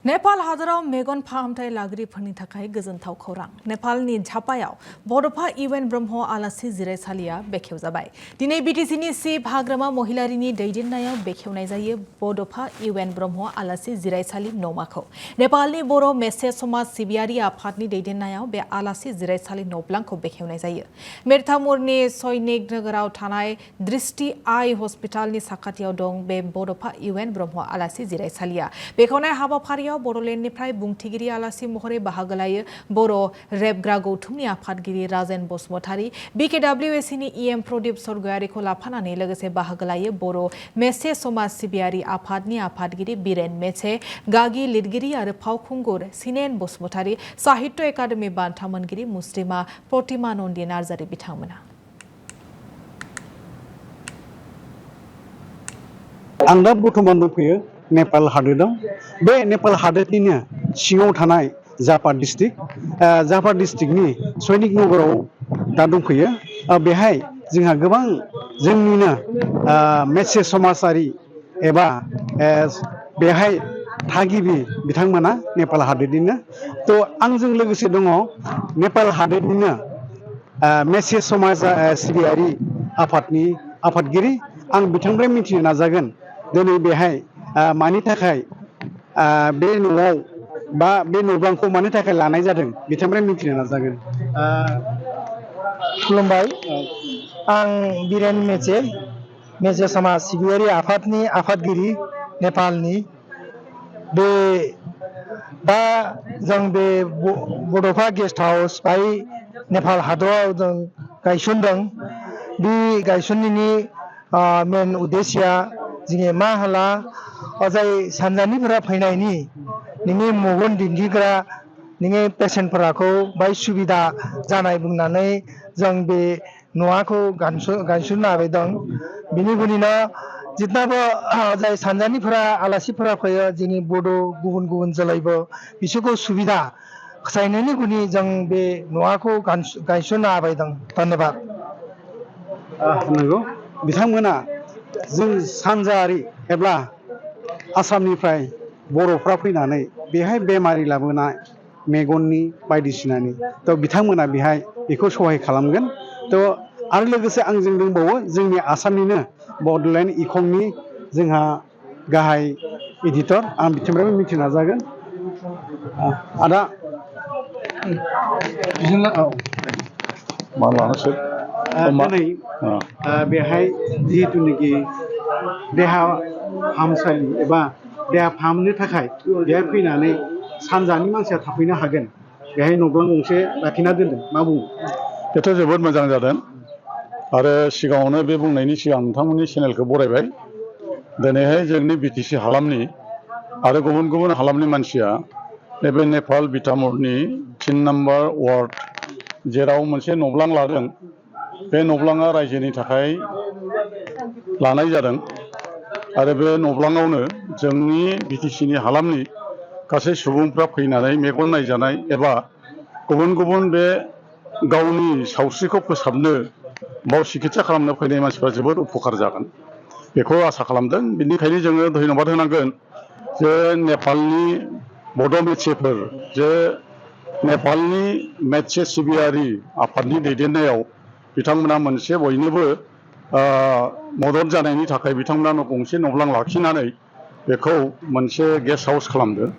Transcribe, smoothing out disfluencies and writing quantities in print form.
नेपाल हादराव मेगन फाहामथाय लाग्रिफोरनि थाखाय गोजोनथाव खौरां। नेपालनि झापायाव बड'फा इउएन ब्रह्म आलासि जिरायसालिया बेखेवजाबाय। दिनै बिटिसिनि चिफ हाग्रामा महिलारिनि दैदेननायाव बेखेवनाय जायो बड'फा इउएन ब्रह्म आलासि जिरायसालि नमाखौ। नेपालनि बर' मेसे समाज सिबियारि आफादनि दैदेननायाव बे आलासि जिरायसालि नब्लांखौ बेखेवनाय जायो। मिर्तामुरनि सैनिक नोगोराव थानाय दृष्टि आइ हस्पिटालनि साखाथियाव दं बे बड'फा इउएन ब्रह्म आलासि जिरायसालिया। बेखेवनाय हाबाफारियाव बड'लेण्डनिफ्राय बुंथिगिरि आलासि महरै बाहागो लायो बर' रेबग्रा गौथुमनि आफादगिरि राजेन बसुमतारी, बिकेडब्लिउएसिनि इएम प्रदीप सरगयारिखौ लाफानानै लोगोसे बाहागो लायो बर' मेसे समाज सिबियारि आफादनि आफादगिरि बिरेन मेचे, गागि लिरगिरि आरो फावखुंगुर सिनेन बसुमतारी, साहित्य एकाडेमि बान्था मोनगिरि मुस्रिमा प्रतिमा नन्दि नार्जारी बिथांमोना। आं दा बर्थमान दंफैयो नेपाल हादोराव। बे नेपाल हादोरनिनो सिङाव थानाय झापा डिस्ट्रिक्टनि सैनिक नगराव दा दंफैयो। बेहाय जोंहा गोबां जोंनिनो मेसे समाजारि एबा बेहाय थागिबि बिथांमोना नेपाल हादोरनिनो। थ' आंजों लोगोसे दङ नेपाल हादोरनिनो मेसे समाज सिबियारि आफादनि आफादगिरि। आं बिथांनिफ्राय मिथिनो नाजागोन दिनै बेहाय मानि थाखाय बे न'आव बा बे न'बांखौ मानि थाखाय लानाय जादों बिथांनिफ्राय मिथिनो नाजागोन। खुलुमबाय, आं बिरेन मेचे समाज सिबियारि आफादनि आफादगिरि नेपालनि। बे दा जों बे बड'फा गेस्ट हाउस बाय नेपाल हादराव जों गायसनदों। बे गायसननायनि मेन उद्देश्यआ जोंनि मा होला जाय सानजानिफोरा फैनायनि नोंनि मेगन दिन्थिग्रा नोंनि पेसेन्टफोरखौ बाय सुबिदा जानाय बुंनानै जों बे न'खौ गायसननो हाबायदों। बिनि गुनिनो जितनाबो जाय सानजानिफोरा आलासिफोरा फैयो जोंनि बड' गुबुन गुबुन जोलैबो बिसोरखौ सुबिदा खालायनायनि गुनि जों बे न'खौ गायसननो हाबायदों। धन्यबाद। नंगौ, बिथांमोना जों सानजायारि एबा आसामनिफ्राय बर'फ्रा फैनानै बेहाय बेमारि लाबोनाय मेगननि बायदिसिनानि थ' बिथांमोना बेहाय बेखौ सहाय खालामगोन। थ' आरो लोगोसे आंजों दंबावो जोंनि आसामनिनो बड'लेण्ड इंखंनि जोंहा गाहाय एडिटर। आं बिथांनिफ्रायबो मिथिनो नाजागोन। आदा दिनै बेहाय जिहेथुनाखि देहा फाहामसालि एबा देहा फाहामनो थाखाय बेहाय फैनानै सानजानि मानसिया थाफैनो हागोन, बेहाय न'ब्लां गंसे लाखिना दोनदों, मा बुङो? बेथ' जोबोद मोजां जादों। आरो सिगाङावनो बे बुंनायनि सिगां नोंथांमोननि चेनेलखौ बरायबाय। दिनैहाय जोंनि बिटिसि हालामनि आरो गुबुन गुबुन हालामनि मानसिया नैबे नेपाल बिटामुरनि 3 नम्बर वार्ड जेराव मोनसे न'ब्लां लादों, बे न'ब्लाङा रायजोनि थाखाय लानाय जादों। आरो बे न'ब्लाङावनो जोंनि बिटिसिनि हालामनि गासै सुबुंफ्रा फैनानै मेगन नायजानाय एबा गुबुन गुबुन बे गावनि सावस्रिखौ फोसाबनो बाव सिकित्सा खालामनो फैनाय मानसिफ्रा जोबोद उपकार जागोन बेखौ आसा खालामदों। बेनिखायनो जोङो धन्यबाद होनांगोन जे नेपालनि बड' मेसेफोर जे नेपालनि मेसे सिबियारि आफादनि दैदेननायाव बिथांमोना मोनसे बयनोबो मदद जानायनि थाखाय बिथांमोना गंसे न'ब्लां लाखिनानै बेखौ मोनसे गेस्ट हाउस खालामदों।